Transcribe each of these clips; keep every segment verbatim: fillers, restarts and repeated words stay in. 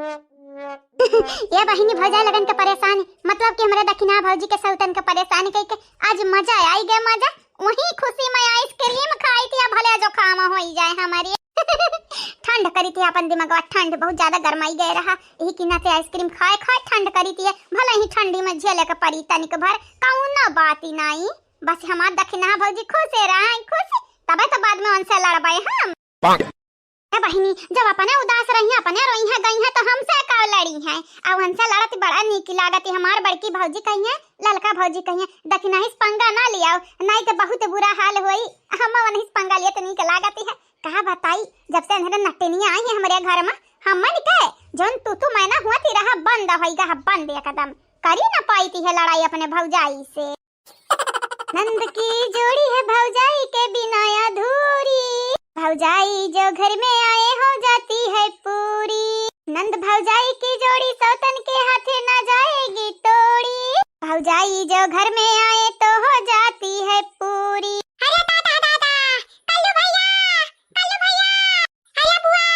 ये बहिनी भौजाई लगन के परेशान, मतलब कि हमरे दखिना भौजी के सौतन के परेशान कई के आज मजा आई गए मजा। वही खुशी में आइसक्रीम खाई थी, अब भले जुकाम होई जाए हमारी। ठंड करी थी अपन दिमागवा ठंड, बहुत ज्यादा गरमाई गए रहा, यही की नाते आइसक्रीम खाए खाए ठंड करी थी। भले ही ठंडी में झेले के परी तनिक भर, कौनो बात ही नाई। बस हमार दखिना भौजी खुश रहे, खुश, तबे तो बाद में उनसे लड़बे हम। ए बहिनी, जब अपने उदास रही हैं, अपने रोई हैं, गई हैं, तो हमसे का लड़ी हैं? अब उनसे लड़त बड़ा नीक लागत है। हमार बड़की भौजी कही हैं, ललका भौजी कही हैं, "दखिनहिस पंगा ना लियाओ, नाई तो बहुत बुरा हाल होई। हम उनहिस पंगा लिए तो नीक लागत है।" कहा बताई, जब से अंधरे नटिनिया आई है हमरे घर में, हमन के जौन तू तू मैना हुआ ती रहा, बंद होई गा, बंद एकदम। करी ना पाई ती है लड़ाई अपने भौजाई से। नंद की जोड़ी है भौजाई के बिना अधूरी, भौजाई जो घर में आए हो जाती है पूरी। नंद भौजाई की जोड़ी सौतन के हाथे ना जाएगी तोड़ी, भौजाई जो घर में आए तो हो जाती है पूरी। अरे दादा, दादा, कल्लू भैया, कल्लू भैया, अरे बुआ,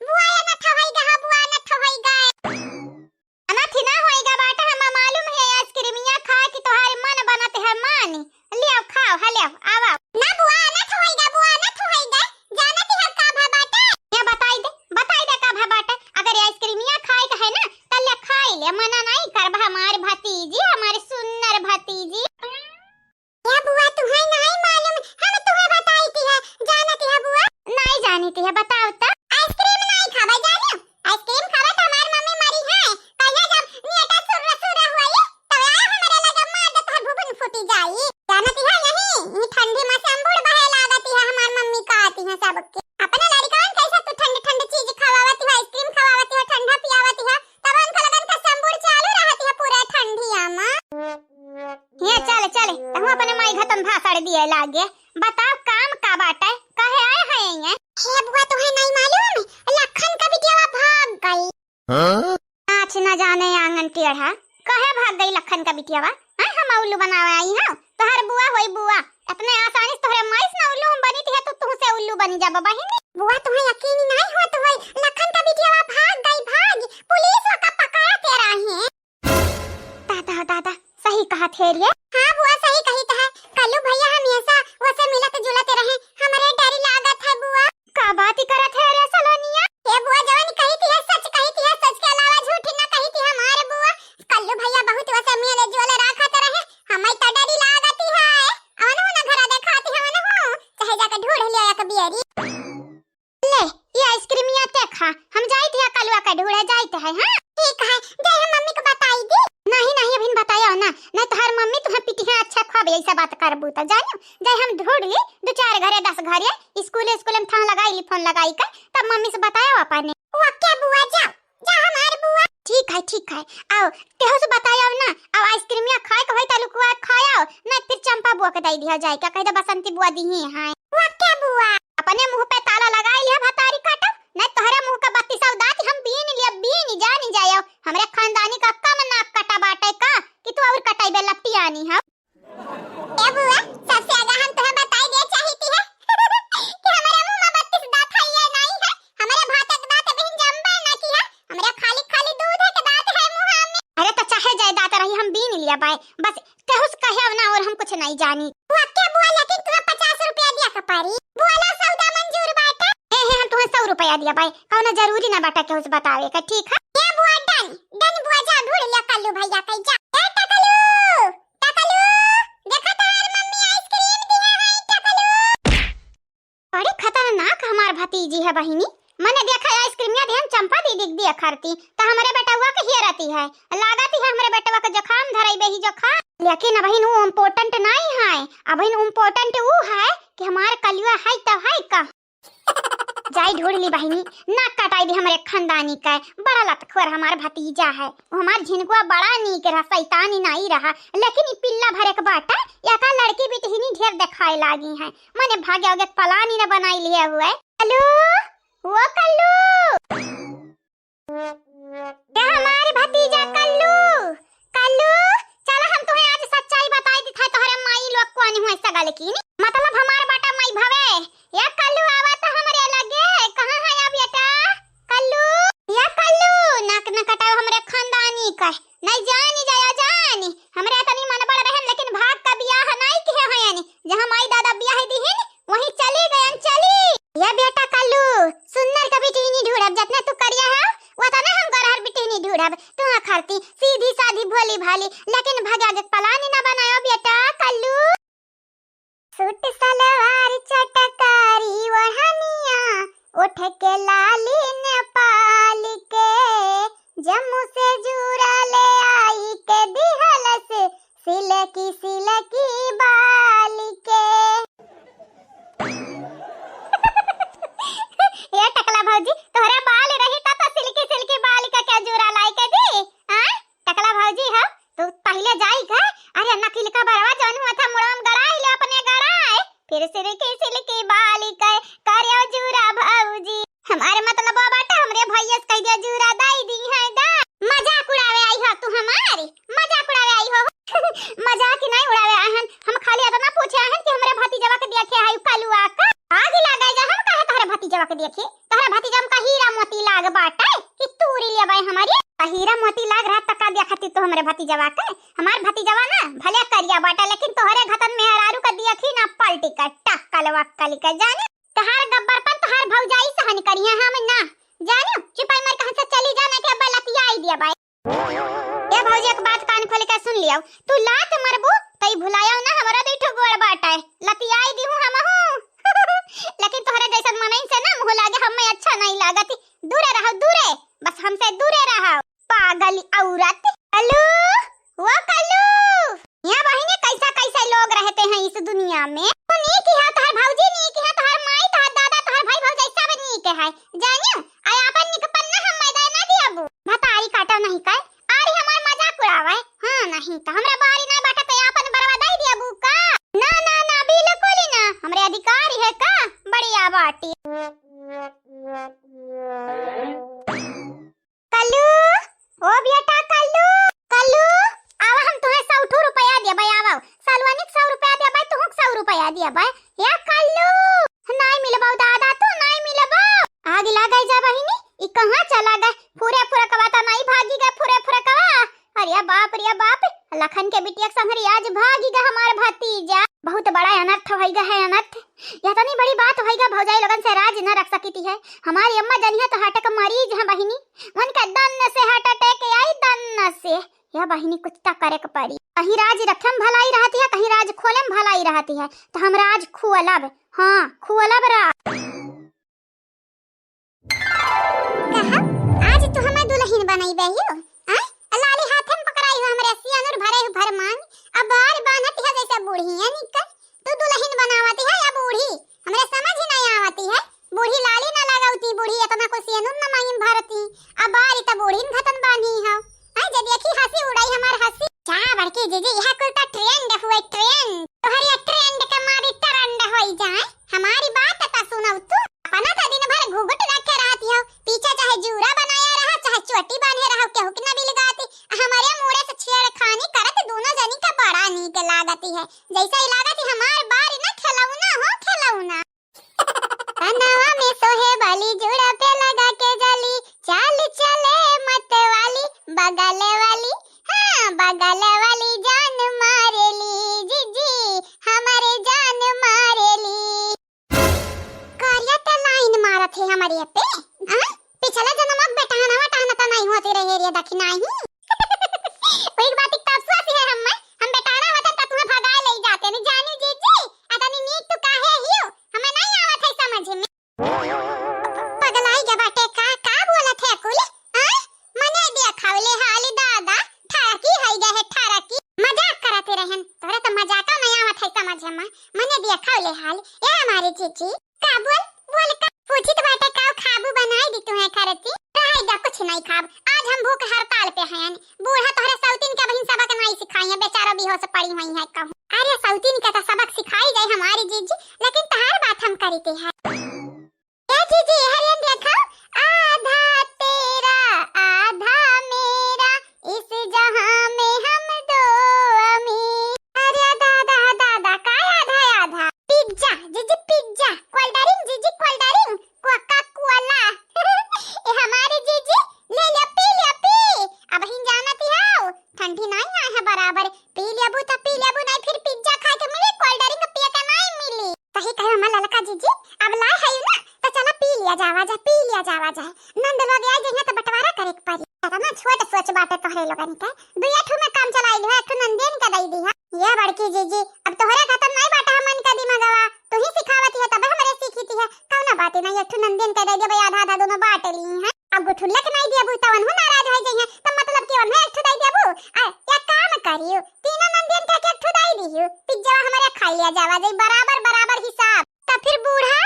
बुआ, ये न थवई गा, बुआ, न थवई गा। अनथी ना होइगा बाटा, हमा मालूम है आइसक्रीमिया खा के तोहार मन बनत है मानी। लियाओ खाओ, हा लियाओ, आवा। ना बुआ, अनथ होइगा बुआ, अनथ होइगा। जानत है का भा बाटा? ये बताई दे, बताई दे का भा बाटा। अगर ये आइसक्रीमिया खाए का है ना, त ले खाई ले, मना नहीं करबा हमार भतीजी, हमार सुन्नर भतीजी। या बुआ, तुहैं नाहीं मालूम, हम तुहैं बताई दिहा, जानत हा बुआ? नाहीं जानी दिहा, बताओ त। आइसक्रीम नाहीं खाबे, जानियो? आइसक्रीम खाबे त हमार मम्मी मरी है। कहिया जब नियटा सुर्र सुर्र हुई, तब आए हमरे लगे मार दे तोहर भुभुन फूटी जाई। जानत हा यही, ई ठंडी में से अंबुड़ बहे लागत हा, हमार मम्मी कहती है सबके। अपने लड़िकन कैसे तू ठंड ठंड चीज खवावत हा, आइसक्रीम खवावत हा, ठंडा पियावत हा, तब उनका लगन का संबुड़ चालू रहत हा पूरे ठंडिया में। हे चल, चल, तहूँ अपने माई घतन भाषण दिए लागे। बताओ काम का बाटे, काहे आए हैं यहाँ? हे बुआ, तुहैं नाहीं मालूम, लखन का बिटियावा भाग गई। हाँ? नाच न जाने आंगन टेढ़ा, काहे भाग गई लखन का बिटियावा? हैं, हम उल्लू बनावे आई हौ? तोहर बुआ होई बुआ, इतने आसानी से तोहरे माई से न उल्लू हम बनी थी, तो तुहसे उल्लू बनी जाबो बहिनी। बुआ, तुहैं यकीन ही नाहीं होत होई, लखन का बिटियावा भाग गई, भाग, पुलिस ओका पकड़त रही। दादा, दादा, सही कहत है रे। हाँ बुआ, सही कहित है। कल्लू भैया हमेशा वसे मिलत जुलत रहे, हमरे डर लागत है बुआ। का बात ही करत है रे सलोनिया? ए बुआ, जवन कहित है सच कहित है, सच के अलावा झूठ न कहित है हमार बुआ। कल्लू भैया बहुत वसे मिल जुल राखत रहे, हमें तो डर लागत है। अवन हो ना घरा देखाती है, अवन हो, चाहे जाके ढूंढ लिया एक बियरी। ले, ये आइसक्रीमिया ते खा, हम जाइत है कलुआ के ढूंढे जाइत है, हाँ? ठीक है, जाए हम मम्मी को बताई दी। नहीं, नहीं, अभी बताया ना, नहीं तो हर मम्मी तुम्हें पीटी है, अच्छा ख्वाब ऐसा बात करबू तो जानियो, जाए हम ढूंढ ली, दो चार घरे, दस घरे, स्कूल, स्कूल में थाह लगाई ली, फोन लगाई कर, तब मम्मी से बताया अपने। ओके बुआ, जाओ, जा हमार बुआ। ठीक है, ठीक है, आओ, तेहो से बताया ना, अब आइसक्रीमिया खाए के होई तालुकुआ खाया, नहीं फिर चंपा बुआ के दे दिया जाए, क्या कह दे बसंती बुआ दी ही है। ओके बुआ। अपने मुंह पे ताला लगाई लिया भतारी काटा, नहीं तोहरे मुंह का बत्तीसौ दांत हम बीन लिया, बीन जानी जायो। हमरे खानदानी का कम नाक कटा बाटे का कि तू और कटाई बे लपटी आनी है। ए बुआ, सबसे आगे हम तुम्हें बताई दे चाहिती है कि हमारे मुंह में बत्तीस दांत है या नहीं है, हमारे भात के दांत बिन जम्बे ना की है, हमारे खाली खाली दूध के दांत है मुंह में। अरे तो चाहे जाए दांत रही हम बीन लिया बाय, बस केहू से कहे ना और हम कुछ नहीं जानी। बुआ के बुआ, लेकिन तुम्हें पचास रुपया दिया के परी। बुआ ला सौदा मंजूर बाटे। ए हे, हम तुम्हें सौ रुपया दिया बाय, कौनो जरूरी ना बाटे केहू से बतावे का, ठीक है? ए बुआ, डन, डन बुआ, जा ढूंढ लिया कल्लू भैया के, जा। ए टकलू, टकलू, देखा तोहार मम्मी आइसक्रीम दिया है, टकलू। बड़ी खतरनाक हमार भतीजी है बहिनी। मने देखा आइसक्रीमिया देहन चंपा दीदी के दिया खरती, त हमरे बेटवा के हियरती है। लागत है हमरे बेटवा के जुकाम धराई बेही जुकाम। लेकिन अबहिन ऊ important नहीं है, अबहिन important ऊ है कि हमार कलुआ है तो है का। जाई ढूंढ ली बहिनी, नाक कटाई दी हमरे खानदानी का। बड़ा लतखोर हमार भतीजा है। वो हमार झिनकुआ बड़ा नीक रहा, शैतानी नाई रहा, लेकिन ई पिल्ला भरे के बाटा, एका लड़की बिटहिनी ढेर देखाए लागी हैं। मने भाग्य ओगे पलानी न बनाई लिए हुए। कल्लू, वो कल्लू। ये हमारे भतीजा कल्लू, कल्लू, चला हम तुम्हें आज सच्चाई बताई दी था, तोहरे माई लोग को आनी हुए सगल की। मतलब हमार बाटा माई भवे। या कल्लू आवा तो हमरे लगे, कहाँ है या बेटा? कल्लू, या कल्लू, नाक कह, नहीं जानी जाया जानी। हमरे तनी मन बड़ रहन, लेकिन भाग का बियाह नहीं किहे हयन। जहाँ माई दादा बियाह दिहिन, वहीं चली गयन, चली। ये बेटा कल्लू, सुन्नर का बिटिहनी ढूढ़ब, जतना तू करिया है, वतना हम गरहर बिटिहनी ढूढ़ब। तू खरती, सीधी साधी, भोली भाली, लेकिन भगा के पलानी ना बनायो बेटा कल्लू। सूट सलवार चटकारी ओढ़निया, ओठ के लाली नेपाल के, जम्मू से जूरा ले आई के दिहलस सिलकी सिलकी बाल के। ए टकला भौजी, तोहरे बाल रही त, त सिलकी सिलकी बाल के क्या जूरा लाई के दी? आय? टकला भौजी हो, तू पहिले जाई के, अरे नकिल का बरवा जौन हुआ था मुड़वा में गड़ाई ले अपने गड़ाए, फिर सिलकी सिलकी बाल के करियो जूरा भौजी। हमारे मतलब बाटे हमरे भैया से कह दिया जूरा दाई दी है दा। मजाक उड़ावे आई हो तू हमारी, मजाक उड़ावे आई हो। मजाक ही नहीं उड़ावे आए हन, हम खाली इतना पूछे आए हन कि हमरे भतीजवा के देखे है कलुआ का। आग लगे जा, हम कहे तोहरे भतीजवा के देखे, तोहरे भतीजवा में का हीरा मोती लाग बाटे कि तूरी लेबै हमारी। का हीरा मोती लाग रहा त का देखती तो हमरे भतीजवा के? हमार भतीजवा ना भले करिया बाटे, लेकिन तोहरे घतन मेहरारू का देखी ना पलटी के, टक्कल वक्कल के जाने। तोहार गब्बरपन तोहार भौजाई सहन करिहे, हम ना। जानियो, चुपाई मार कहाँ से चली जाना के अब लतियाई दिया बाई। ए भौजी, एक बात कान खोल के सुन लियो, तू लात मरबू त ई भुलायो ना, हमरा दुई ठो गोड़ बाटे, लतियाई दिहूँ हमहू। लेकिन तोहरे जैसन मनई से ना मुँह लागे, हमें अच्छा नहीं लागत। दूरे रहो, दूरे, बस हमसे दूरे रहो, पागल औरत। कल्लू, वो कल्लू, यहाँ बहिनी कैसा कैसे लोग रहते हैं इस दुनिया में। तो नीक है तोहर भौजी, नीक है तोहर माई, तोहर दादा, तोहर भाई भौजाई सब नीक है। जानियो, आय आपन निकपन ना हम मैदान ना दियाबू। भतारी काटो नहीं कर। अरे हमार मजाक उड़ावे। हाँ, नहीं तो हमरा बारी ना बाटा के आपन बरवा दे दियाबू का? ना, ना, ना, बिल्कुल ही ना। हमरे अधिकार है का? बढ़िया बाटी। कल्लू, ओ बेटा कल्लू, कल्लू, आवा हम तुहे सौ ठो रुपया देबै, आवा। सलवनिक सौ रुपया देबै, तुहक सौ रुपया देबै। या कल्लू, नाई मिलबौ दादा, तू नाई मिलबौ। आग लागै जा बहिनी, ई कहाँ चला गए? फुरे फुरकवा त नाई भागी गए, फुरे फुरकवा। अरे बाप रे बाप, लखन के बिटिया के संगरी आज भागी गए हमार भतीजा। बहुत बड़ा अनर्थ होइगा है, अनर्थ। यह तनी बड़ी बात होइगा, भौजाई लोगन से राज न रख सकित है। हमारी अम्मा जनिया तो हार्ट के मरीज है बहिनी, उनका दन्न से हार्ट अटैक आई, दन्न से। या बहिनी, कुछ तो करे के पड़ी। कहीं राज रखे में भलाई रहती है, कहीं राज खोले में भलाई रहती है, तो हम राज खुअलब, हाँ, खुअलब राज। कहा, आज तू हमें दुल्हन बनइबे हियो? आय? लाली हाथे में पकड़ाई हो, हमरे सियानुर भरे हो भरमांग, अब बार बानत है जैसे बूढ़ी है निकल। तू दुल्हन बनावती है या बूढ़ी? हमरे समझ ही नहीं आवती है। बूढ़ी लाली ना लगावती, बूढ़ी इतना को सियानुर ना मांगी भरती। अब बार त बूढ़ी न घतन बानी हो। आय, जे देखी हंसी उड़ाई हमार हंसी। जा बड़की जीजी, यह कुल तो ट्रेंड हुए, ट्रेंड। तोहरे ट्रेंड के मारी ट्रेंड होई जाए। हमारी बात त सुनौ तू। अपना त दिन भर घुघुट रखे रहती हो, पीछे चाहे जूरा बनाया रहा, चाहे चोटी बांधे रहो, केहू के न बिलगाती। हमरे मुड़े से छेड़खानी करत दोनों जनी का बड़ा नीक लागती है। जैसे ही लागत है हमार बारी ना खिलौना हो खिलौना। कनवा में सोहे वाली जुड़ा पे लगा के जाली, चाल चले मत वाली, बगल वाली, हाँ, बगल वाली जान मारेली, जीजी, हमारे जान मारेली। करिया त लाइन मारत है हमरे पे। आ? पिछला जन्म में बेटहना वटहना त नहीं होती रहे रे दखिनाही। वही बात एक तपस्या सी है हम, हम बेटहना होते त तुम्हें भगाए ले जाते नहीं जानी जीजी। अतनी नीक तू काहे हियो? हमें नहीं आवत है समझ में। पगलाई गे बाटे का, का बोलत है कुल? आ? मने देखावले हाली दादा, ठरकी है गे है ठरकी। मजाक करते रहन, तोहरे त मजाका नहीं आवत है समझ में। मने देखावले हाली, ए हमारे जीजी। का बोल, बोल का? पूछित बाटे का खाबू बनाई दी तुम्हें खरती? रहे दा कुछ नहीं खाब, आज हम भूख हड़ताल पे हैं। बूढ़ा तोहरे सौतीन के बहिन सबक नहीं सिखाई है, बेचारा बेहोश पड़ी हुई है कहूँ। अरे सौतीन के तो सबक सिखाई जाए हमारी जीजी, लेकिन तहार बात हम करीते हैं। ए जीजी, हरियन देखो, आधा तेरा, आधा मेरा, इस जहां में हम दो अमीर। अरे दादा, दादा, का आधा, आधा? पिज्जा, जीजी पिज्जा, कोल्ड ड्रिंक, जीजी कोल्ड ड्रिंक, कोका कोला। ए हमारी जीजी, ले ले पी, ले पी। अब हिन जानती है, तो गया जइहे तो बंटवारा करे के पड़ी। इतना छोट सोच बाटे तोहरे लोगन के, दुइया ठू में काम चलाई लिहा, एक ठू नंदियन के दई दिहा। ये बड़की जीजी, अब तोहरे खतम नहीं बाटे हमन का दिमागवा, तू ही सिखावत है तबे हमरे सीखी थी है। कौनो बात नहीं, एक ठू नंदियन के दे देबे, आधा आधा दोनों बांट ली है। अब गुठुल्ला के नहीं देबू तो उन्हों नाराज हो जइहे, तो मतलब कि उन्हों एक ठू दे देबू। आ, एक काम करियो, तीनों नंदियन के एक ठू दे दियो, पिज्जा हमरे खा लिया जावा जाई, बराबर बराबर हिसाब। तो फिर बूढ़ा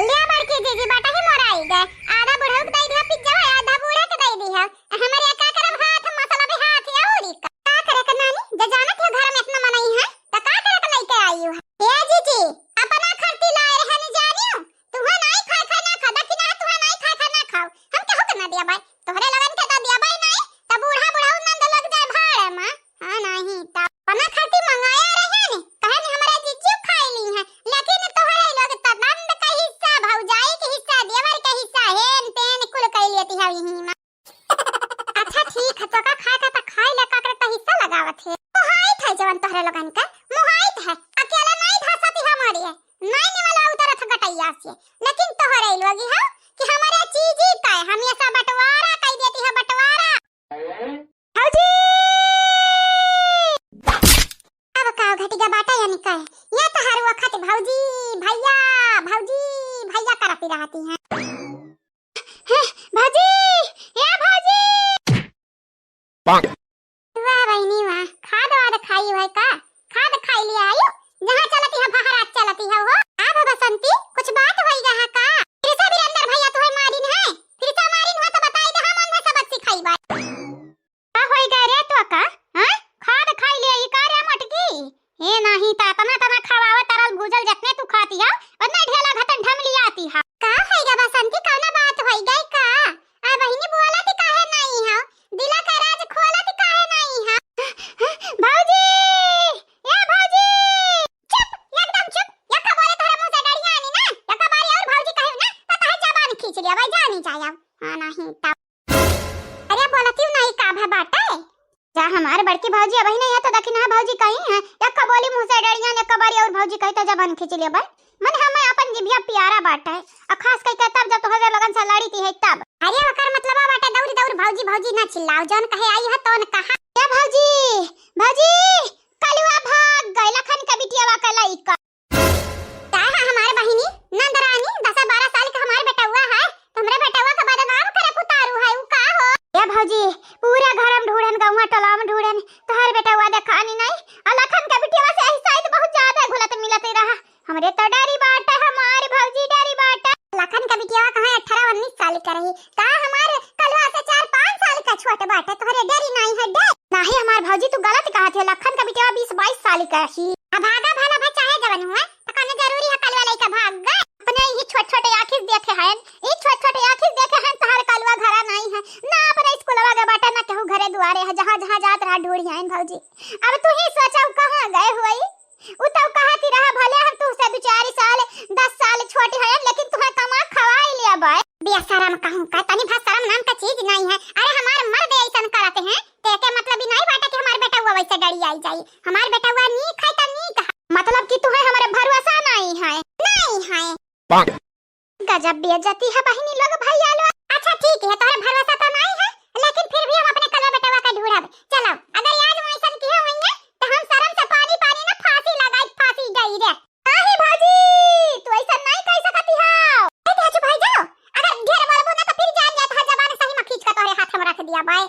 ले बड़की जीजी, बाटा ही मोराई गए, आधा बूढ़ा के दे दिया पिज्जा, आधा बूढ़ा के दे दिया। हमरे का करब, हाथ मसला भी हाथ या औरी का। का करे के नानी, जे जानत हो घर में इतना मनई है, तो का करे के लेके आई हो? ए जीजी, अपना खर्ची लाए रहे न जानियो, तुहा नाई खाए खाए ना खा, दखिना तुहा नाई खाए खाए ना खाओ, हम केहू के ना दिया भाई, तोहरे लगन के तो दिया भाई नहीं, तो बूढ़ा बूढ़ा नंद लग जाए भाड़े में। हाँ, नहीं तो अपना खातिर मंगाया रहे ने, कहे ने हमारे जीजू खाई ली है, लेकिन तोहरे लोग तो नंद का हिस्सा, भौजाई के हिस्सा, देवर के हिस्सा, हेन तेन कुल कई लेती है यहीं में। अच्छा ठीक है, तो का खाए का तो खाई ले, का करे तो हिस्सा लगावत है। मोहाइत है जवन तोहरे लोगन का, मोहाइत है, अकेले नहीं धसती हमारी है, नहीं निवला उतरत है गटैया से, लेकिन तोहरे लोग है कि हमारे चीजी का है, हमेशा बंटवारा कई देती है, बंटवारा। भौजी! अब का घटिया बाटा यानी का है? ये तो हर वक्त भौजी, भैया, भौजी, भैया करती रहती हैं। हैं, भौजी, ए भौजी! वाह बहिनी वाह, खाद वाद खाई है का? खाद खाई लिया आयु, जहाँ चलती है बाहर आज चलती है हो। अब बसंती, कुछ बात होई गा है का? फिर से वीरेंद्र भैया तुहे मारिन है, फिर से मारिन हो तो बताई दे, हम उन्हें सबक सिखाई बात। का होई गा रे तो का? हाँ? खाद खाई ले ई का रे मोटकी? हे नाही त अतना तना खवावा तरल भूजल जतने तू खाती हा, उतने ढेला घतन ढम लियाती हा। का होई गा बसंती, कौना बात होई गई का? आ बहिनी बोलत काहे नाही हा? दिला का राज खोलत काहे नाही हा? भौजी! ए भौजी! चुप, एकदम चुप। यक्का बोले तोहरे मुंह से डरिया आनी ना, यक्का बारी और भौजी कहे ना, तो तोहर जबान खींच लिया भाई, जानी जाया। हाँ, नाही तब। अरे बोलती हूँ नहीं का भा बाटे? जा हमार बड़की भौजी अबही नहीं है तो दखिना भौजी कहीं है, यक्का बोली मुंह से डरिया ने, यक्का बारी और भौजी कही तो जबान खींच लिया भाई। मन हमें अपन जिभिया प्यारा बाटे, और खास करके तब जब तोहरे लोगन से लड़ी थी है तब। अरे ओकर मतलब बाटे दौड़ दौड़ भौजी भौजी ना चिल्लाओ, जौन कहे आई है तौन कहा। ए भौजी, भौजी, कलुआ भाग गए लखन के बिटियावा के लइका। का है हमार बहिनी, नंद रानी, दस बारह साल का हमार बेटउआ है, तो हमरे बेटउआ का बदनाम करे पुतारू है, उ का हो? ए भौजी, पूरा घर में ढूढ़न, गौवा टोला में ढूढ़न, तोहर बेटउआ देखानी नहीं, और लखन के बिटियावा से ऐसा ही तो बहुत ज्यादा घुलत मिलत ही रहा। हमरे तो डरी बाटे, हमार भौजी डरी बाटे। लखन के बिटियावा कहाँ अठारह उन्नीस साल के रही, का हमार कलुआ से चार पाँच साल का छोट बाटे, तोहरे डरी नहीं है डर। नाही हमार भौजी, तू गलत कहत है, लखन का बिटियावा बीस बाईस साल का ही। अब भागा भाला भा चाहे जवन हुआ, तो कौनो जरूरी है कलुआ लइका भाग गए? अपने ही छोट छोट आँखी से देखे हैं, ई छोट छोट आँखी से देखे हैं, तोहर कलुआ घरा नहीं है, ना अपने स्कूलवा के बाटे, ना केहू घरे दुआरे है, जहाँ जहाँ जात रहा ढूढ़ी आइन भौजी। अब तू ही सोचा उ कहाँ गए हुई? उ तो कहती रहा, भले हम तुहसे दो चार साल, दस साल छोटी हैं, लेकिन तुम्हें कमा खवाई लिया बाय। बेशरम कहूँ का, तनी भा शरम नाम का चीज नहीं है। अरे हमार मर्द ऐसन करते हैं, ते के मतलब ही नहीं बाटे कि हमार बेटउआ वैसे डरी आई जाई। हमार बेटउआ नीक है तो नीक है। मतलब कि तुम्हें हमारे भरोसा नहीं है? नहीं है। गजब बेइज्जती है बहिनी लोग, भैया लोग। अच्छा ठीक है, तोहरे भरोसा तो नहीं है, लेकिन फिर भी हम अपने कलवा बेटवा का ढूंढब। चलो, अगर आज वो ऐसन किए होइए, तो हम शर्म से पानी पानी ना फांसी लगाई, फांसी गई रे। नहीं भौजी, तू ऐसा नहीं कह सकती हो। ए, तेजू भाई जाओ, अगर ढेर बोलबो ना तो फिर जान जात है, जबान सही में खींच के तोहरे हाथ में रख दिया बाय।